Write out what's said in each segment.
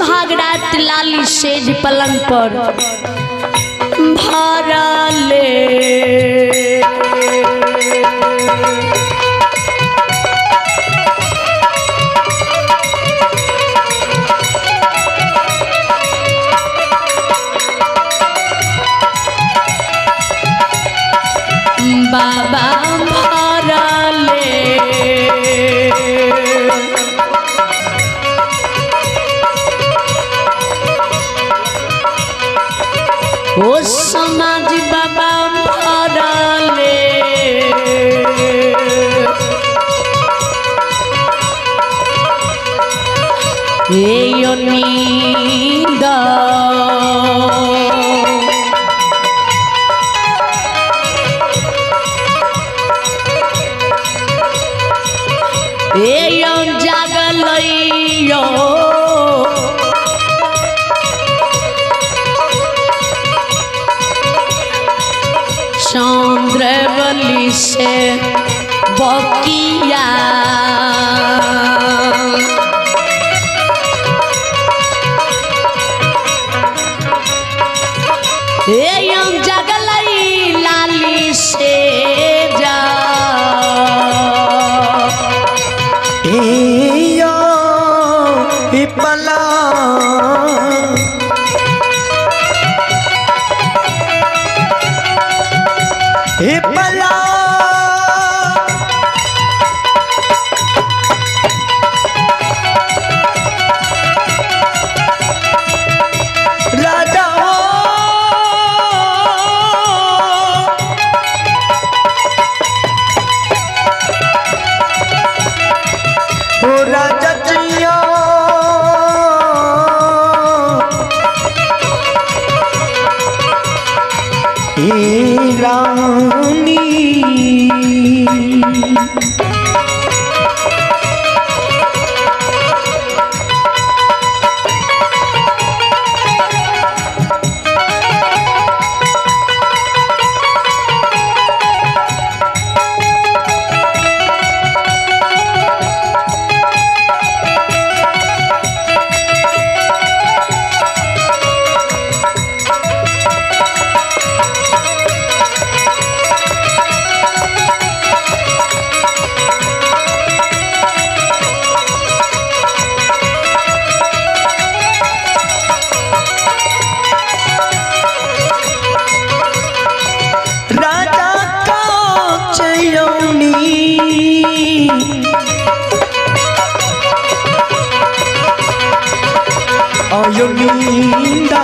सुहाग रात लाली सेज पलंग पर भरले। बाबा भरले। ओ समाज बाबा भरले। ए नींद ए जागलैयो चंद्रबली से बकिया। ए जगलई लाली से जा। इयो पला पला राजा हो। ओ राजा जियो ए रानी। राजा का चयनी आयो नींदा।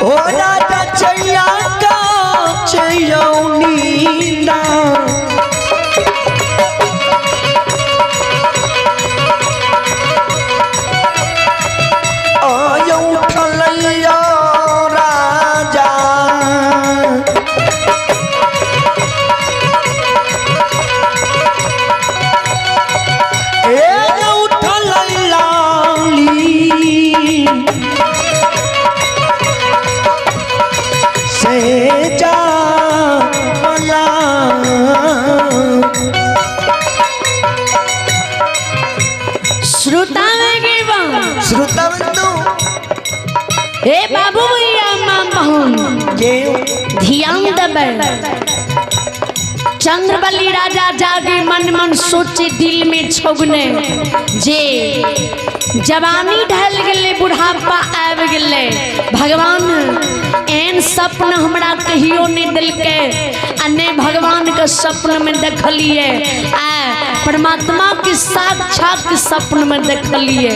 ओ राजा चैया का चयनी। आयो उठलैया राजा। ए उठलैया लाली से जा मला। श्रोता में गिरबा। श्रोता बंधु ए बाबू भैया माँ बहन के ध्यान देबै। चंद्रबली राजा जागे मन मन सोचे दिल में छौगने जे जवानी ढल गेलै बुढ़ापा आबि गेलै। भगवान एहन सपना हमरा कहियो नहीं देलकै आ ने भगवान के सपन में देखलिए आ परमात्मा के साक्षात सपन में देखलिए।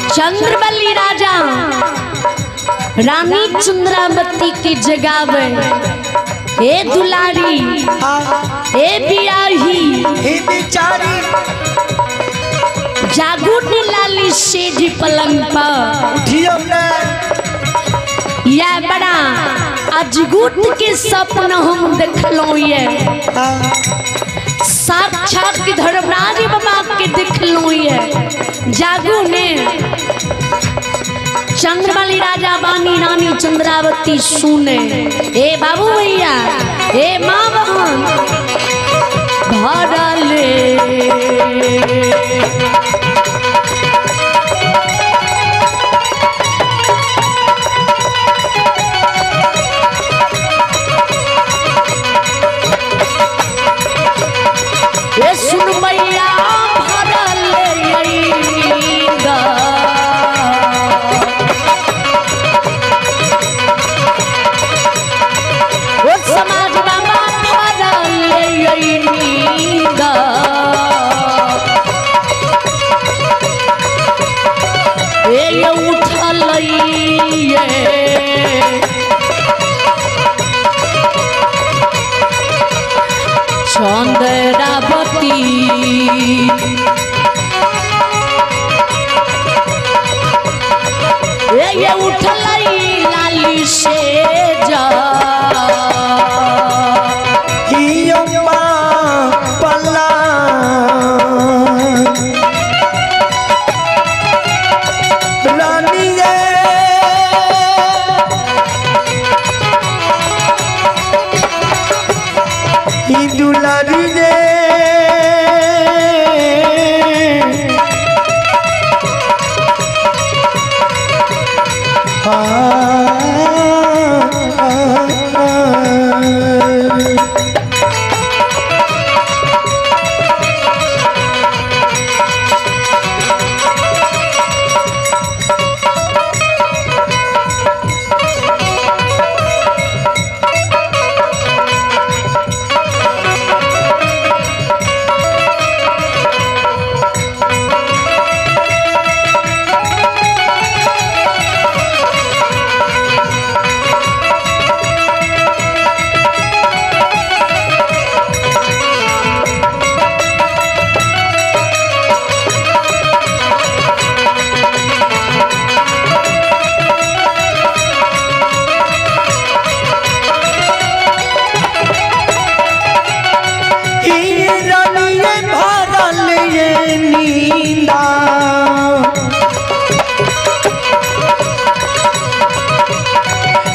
चंद्रबली राजा रानी चंद्रावती के जगावे, हे दुलारी, हे बियाही, हे बिचारी, जागू लाली सेज पलंग पर। उठियो ने। यह बड़ा अजगुत के सपना हम देखलौं, ये साक्षात के धर्मराज बाबा के देखलौं। ये जागू ने। चंद्रबली राजा बानी रानी चंद्रावती सुने, हे बाबू भैया, हे माँ बहन, भरले ए सुन मैया, भरल नींद। ओ समाज बाबा, भरल नींद। ए उठल ये चंद्रावती, ए ये उठल लाली से जा। हियो पला रानी ये, ही दुलारी रे, आ। ई रानिये भरल ये नींदा,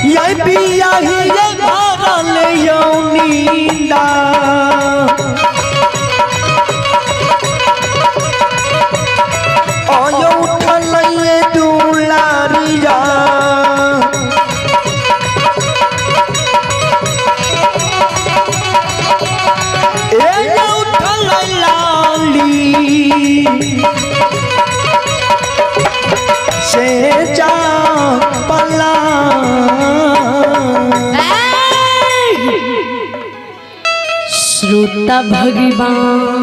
ये बियाही ये भरल यो नींदा। आयो उठल ये दुलारिया, ए उठल लाली से जा पला। श्रोता भगवान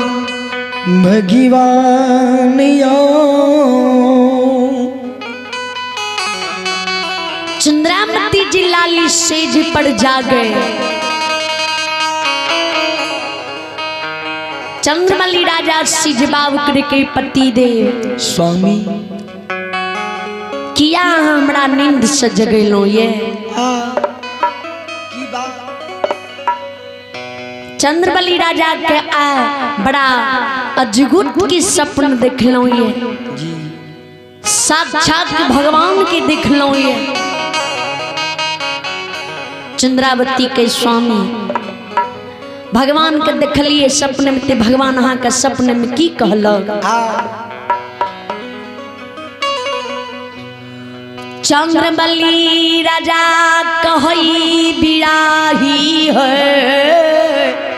भगवान यो। चंद्रावती जी लाली सेज पर जा गए। चंद्रमली राजा सिजबाब के पति देव स्वामी, किया हमरा नींद से जगेलो ये? की बात? चंद्रबली राजा के आ बड़ा अजगुत की सपन देखलो ये। जी। साक्षात भगवान के देखलो ये। चंद्रावती के स्वामी, भगवान के देखलिए सपने में, ते भगवान अहाँ के सपने में की कहलक? आ चंद्रबली राजा कहई बिराही है,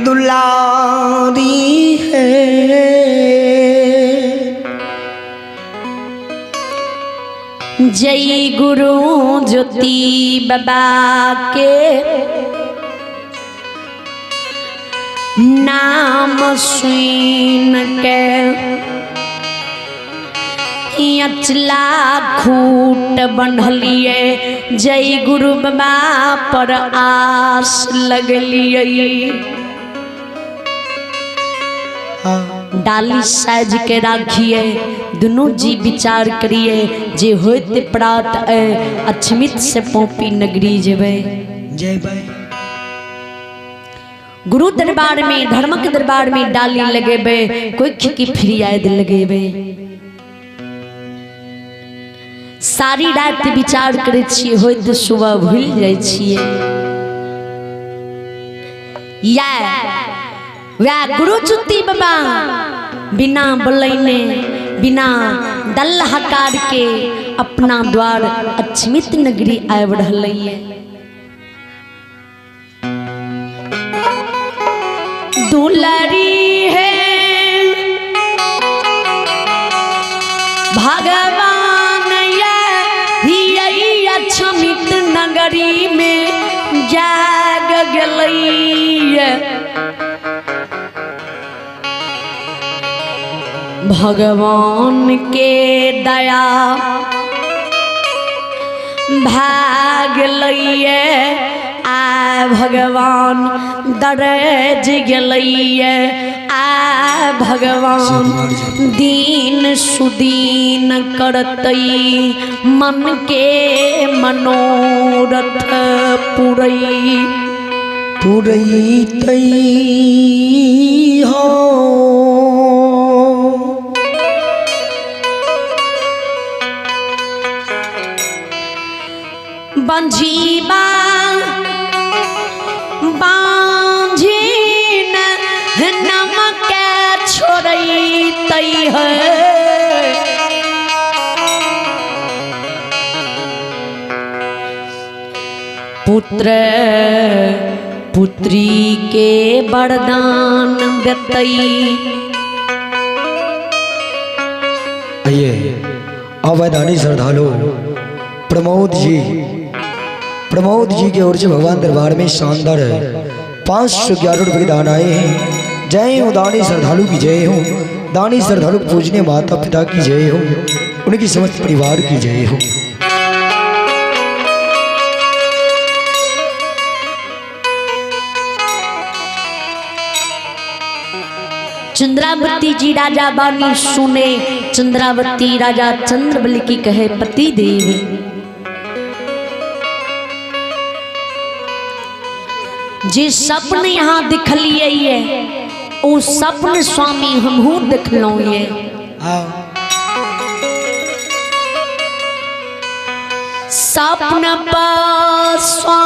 दुलारी है, जय गुरु ज्योति बाबा के नाम सुन के अचला खूट बन्हलिए जय गुरु बाबा पर आस लगलिए। डाली साज के राखिए, दुनू जी विचार करिए जे होइत प्रात अक्षमित से पौपी नगरी जेबै। जय भाई। गुरु दरबार में, धर्मक दरबार में डाली लगेबै, कोई की फरियाद लगेबै। सारी रात विचार करै छियै, होइत सुबह भूलि जाइ छियै। या वएह गुरु चुत्ती बाबा बिना बोलैने, बिना दल हकार के अपना द्वार अक्षमित नगरी आबि रहलैये। दुलरी है भगवान ये अक्षमित नगरी में जाग गेलैये। भगवान के दया भाग लैये, आ भगवान दरज गेलैये, आ भगवान दीन सुदीन करतै, मन के मनोरथ पुरई पुरैतै हो। बंझीबा बांझिन नमक छोड़ैतै है। पुत्र पुत्री के वरदान देतै। आइए अवैधानी श्रद्धालु प्रमोद जी, प्रमोद जी की ओर से भगवान दरबार में शानदार 511 रुपये के दान आए हैं। जय हो दानी श्रद्धालु की जय हो, दानी श्रद्धालु पूजने माता पिता की जय हो, उनकी समस्त परिवार की जय हो। चंद्रावती जी राजा बानी सुने, चंद्रावती राजा चंद्रबली की कहे पति देव जे सपन यहाँ दिखलिए ये ओ सपन स्वामी हमहू देखलहुँ ये। सपन पर स्वामी